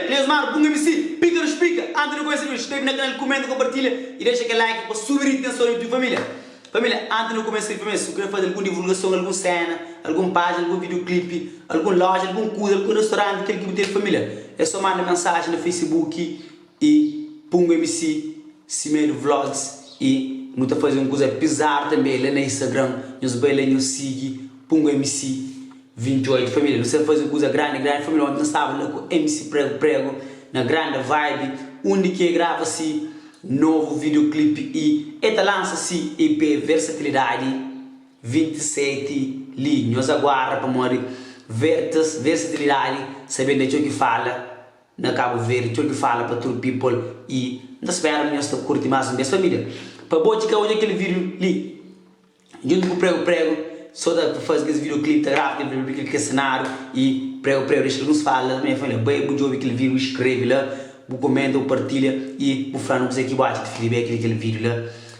Leos Mano, Punga MC, Pika no Spika, anti nu kumesa video, skrebe na kanal, kumenta, kompartilha y dexa kel like pa subi di tensor YouTube família. Família, anti nu kumesa video família, si bu kre faze algun divulgason, algun sena, algun pájina, algun videoclipe, algun loja, algun kuza, algun restauranti, kel ki bu ten família, é so manda mensajen na Facebook y Punga MC Simedo Vlogs y nu ta faze un kuza pizadu tanbe la na Instagram, nhos bai la nhos sigi Punga MC. 28 família nu sta fazi un kuza grandi grandi família onti nu staba la ku MC prego prego na granda vibe undi ki e grava si novu video clip y e ta lansa si EP versatilidadi 27 li nhos aguarda pamodi vertas versatilidadi sa ben da txeu ki fala na Cabo Verde txeu ki fala pa tudu people y N ta spera ma nhos ta kurti mas un bes família pa bo ki ka odja kel video li. Djuntu ku pregu pregu so ta fazi kes video clip ta grava kel video clip kes senariu y pregu pregu dexa alguns fala la também família bai bu djobi kel video bu skrebe la bu komenta bu partilha y bu flanu kuzê ki bu atxa di feedback di kel video la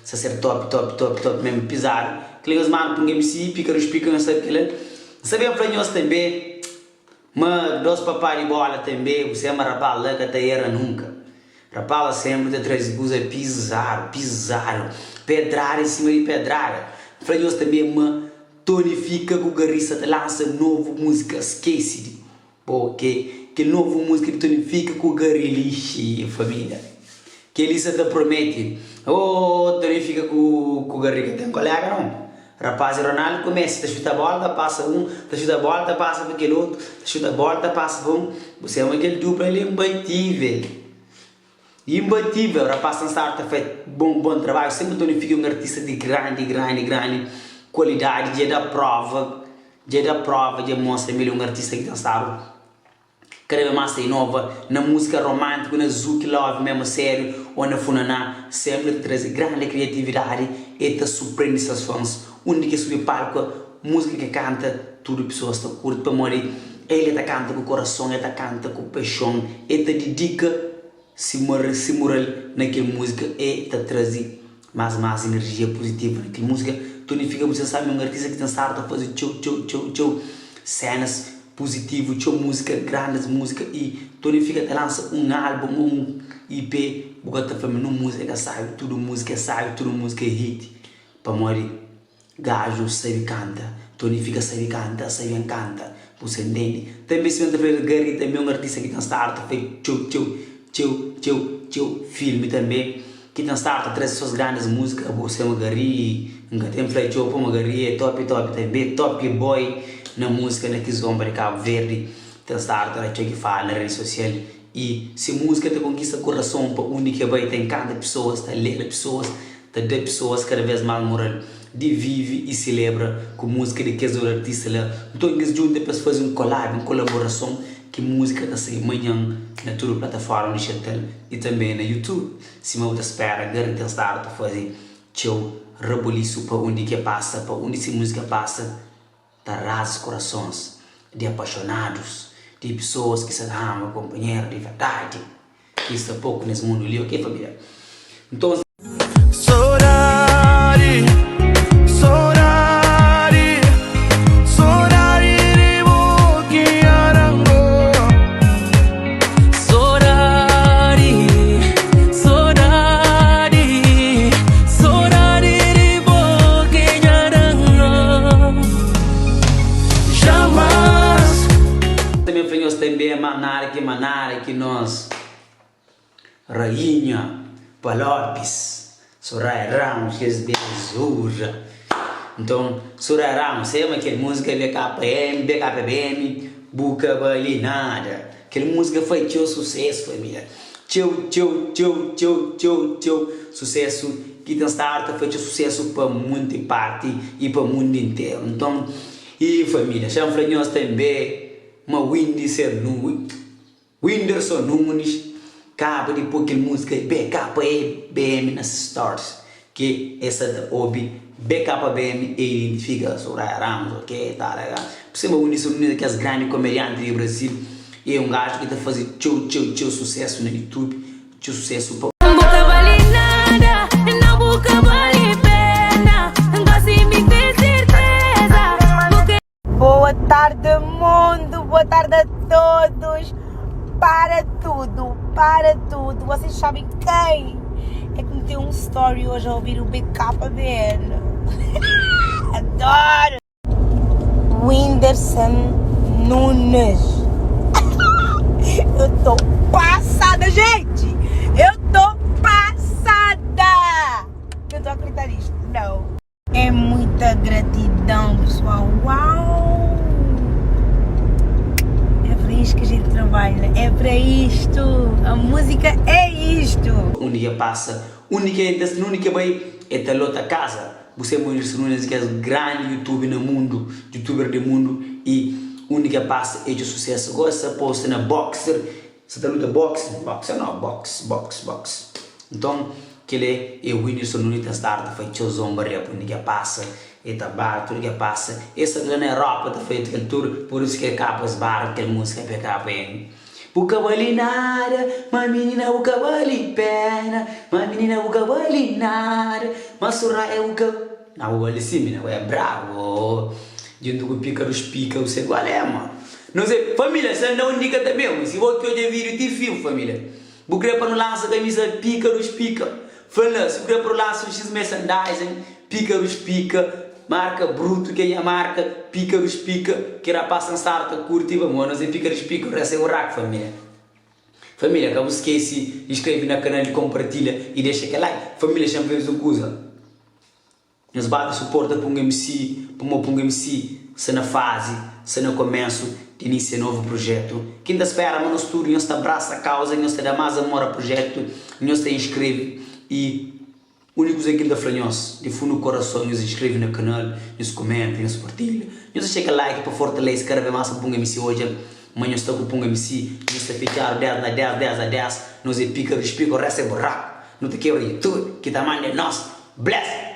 sta ser top top top top mesmu pizadu kel nhos manu pun MC pika dus pika nhos sabi kela N sta ben fla nhos tambe Ma dos papá di bola tanbe bu sema rapaz la ka ta erra nunka rapaz la sempre ta traze kuza pizadu pizadu pedrada em sima di pedrada N fla nhos tanbe ma Tony fika ku Garissa ta lansa novu muzika skese di bo ke kel novu muzika di Tony fika ku Garry li xii familia Kel-li sa ta promete. Oh, Tony fika ku ku Garry ka ten kolega nau. Rapaz Ronaldo ku Messi ta xuta bola ta pasa un, ta xuta bola ta pasa pa kel otu, ta xuta bola ta pasa pa un. Bu sema kel dupla li imbatível. Imbatível. Rapaz ta staba ta fai bon bon trabadju. Sempri Tony fika un artista di grandi grandi grandi kualidadi. Dja da prova, dja da prova, dja mostra ma el é un artista ki ta staba. Kada bes mas ta inova na múzika romántiku, na zouk love memu sériu ô na funaná, senpri ta traze grandi kriatividadi e ta surprende ses fãs. Undi ki e subi palku, múzika ki e kanta, tudu pesoas ta kurti pamodi el e ta kanta ku korason, e ta kanta ku paixon, e ta didika si mural na kel múzika, e ta traze Mas mas energia positiva na kel música. Tony Fika bu sa sabe un artista ki ten stadu ta faze txeu txeu txeu txeu cenas positivo txeu música grandes música e Tony Fika ta lança un álbum ou un EP bu ka ta fla ma nun música ka sabi tudu música é sabi tudu música é hit pamodi Gaju sabi kanta, Tony fika sabi kanta, sabi enkanta, bu sa ntende. Tanbe sima N ta fla el Garry tanbe é un artista ki ten stadu ta fai txeu txeu txeu txeu txeu filmi tanbe ki ten stadu ta traze sos grandis múzika bu sema Garry N ka ten fla txeu pamo Garry é top top tanbe top boy na múzika na kizomba di Kabu Verdi ten stadu ta da txeu ki fala na redi sosial i se múzika ta konkista kurason pa undi ki el bai ta enkanta pesoas ta alegra pesoas ta da pesoas kada vez más moral di vive i selebra ku múzika di kes otu artista la. Nton es djunta pa es faze un collab, un kolaborason ki múzika ta sai manhan na tudu plataforma dijital i tanbe na YouTube. Sima bu ta spera, Garry ten stadu ta faze txeu rabolisu pa undi ki e pasa, pa undi se múzika pasa, ta raza korasons di apaxonadus, di pesoas ki sa ta ama konpanheru di verdadi. Ki sta poku nes mundu li, ok familia? Nton. Sodadi, sodadi, sodadi di bo ki arango. Sodadi, sodadi, sodadi di bo ki arango. Jamais. Também fla nhos também ma nada ki ma nada ki nos Rainha Palopes Soraya Ramos kes belezura Nton Soraya Ramos sema kel múzika BKM BKBM bu ka bali nada Kel múzika fai txeu susésu família Txeu txeu txeu txeu txeu txeu susésu ki ten stadu ta fai txeu susésu pa munti parti i pa mundu interu Nton i família xa N fla nhos tanbe ma Windy ser nu Whindersson Nunes kaba di poi kel múzika BKBM na se stories ki e sa ta obi BKBM e identifika Soraya Ramos ok ta la la Por sima Whindersson Nunes é kes grandi komedianti di Brasil e é un gaju ki ta faze txeu txeu txeu susésu na YouTube txeu susésu pa Bu ka bali nada, nau bu ka bali pena Gosi mi ten serteza Bu ka Boa tarde mundo, boa tarde a todos. Para tudo, para tudo. Vocês sabem quem é que meteu um story hoje a ouvir o BKBN? Adoro! Whindersson Nunes. Eu tô passada, gente! Eu tô passada! Eu tô a acreditar nisto. Não. É muita gratidão, pessoal. Uau! É para isto que a gente trabalha. É para isto. A música é isto. Undi ke pasa, undi ke entra, undi ke bai, e ta lota kaza. Bu sai Whindersson Nunes kes grandi youtube na mundu, youtuber di mundu i undi ke pasa e txeu susesu. Gosi sa posta na boxer, sa ta luta boxe, boxer no, box, box, box. Nton kele e Whindersson Nunes ta staba ta fai txeu zomba rap undi ke pasa, e ta ba tudu ke pasa. E sta la na Europa ta fai kel tur, pur isu ke kapa es barra kel musika PKPN. Bu ka bali nada, ma minina bu ka bali pena Ma minina bu ka bali nada, ma Soraya bu ka Na bu bali sim mina, bu é brabu oh Djuntu ku pika dos pika, bu sai kual é ma Não sei, família, sa na undi ka ta ben Si bo ki odja vídeo ti fim, família Bu kre pa nu lansa kamisa pika dos pika Fla la, si bu kre pa nu lansa un X-merchandising Pika dos pika Marka brutu ke nha marka Pika dos pika Ki rapaz sansadu ta kurti Pamodi nos é pika dos pika O restu é buraku família Família ka bu skese Inskreve na kanal i konpartilha I dexa kel like Família xa-m fla nhos un kuza Nhos ba ta suporta Punga MC Pamodi Punga MC sta na fazi Sta na komésu di inisia novu prujetu Ki N ta spera ma nos tudu nhos ta brasa kauza Nhos ta da más amor a prujetu Nhos ta inskreve i Úniku kuza ki N ta fla nhos di fundu korason, nhos inskreve na kanal, nhos komenta, nhos partilha, nhos dexa kel like pa fortalese kada vez más pa Punga MC odja ma nhos sta ku Punga MC, nhos sta fitxadu 10 na 10, 10 na 10, nos é pika dos pika, o restu é buraku, nu ta kebra YouTube, ki ta manda é nos, bless!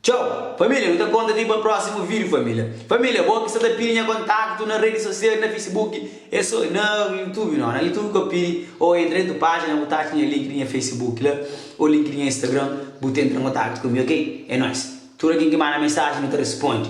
Txau! Família, nu ta konta ti pa prósimu vídiu, família. Família, bo ki sta ta pidi nha kontaktu na redi sosial, na Facebook, é so na YouTube no, na YouTube ka pidi, ô entra dentu pájina bu ta atxa nha link di nha Facebook la, ô link di nha Instagram, bu ta entra en kontaktu ku mi, ok? É nóis. Tudu algen ki manda mensaji nu ta responde.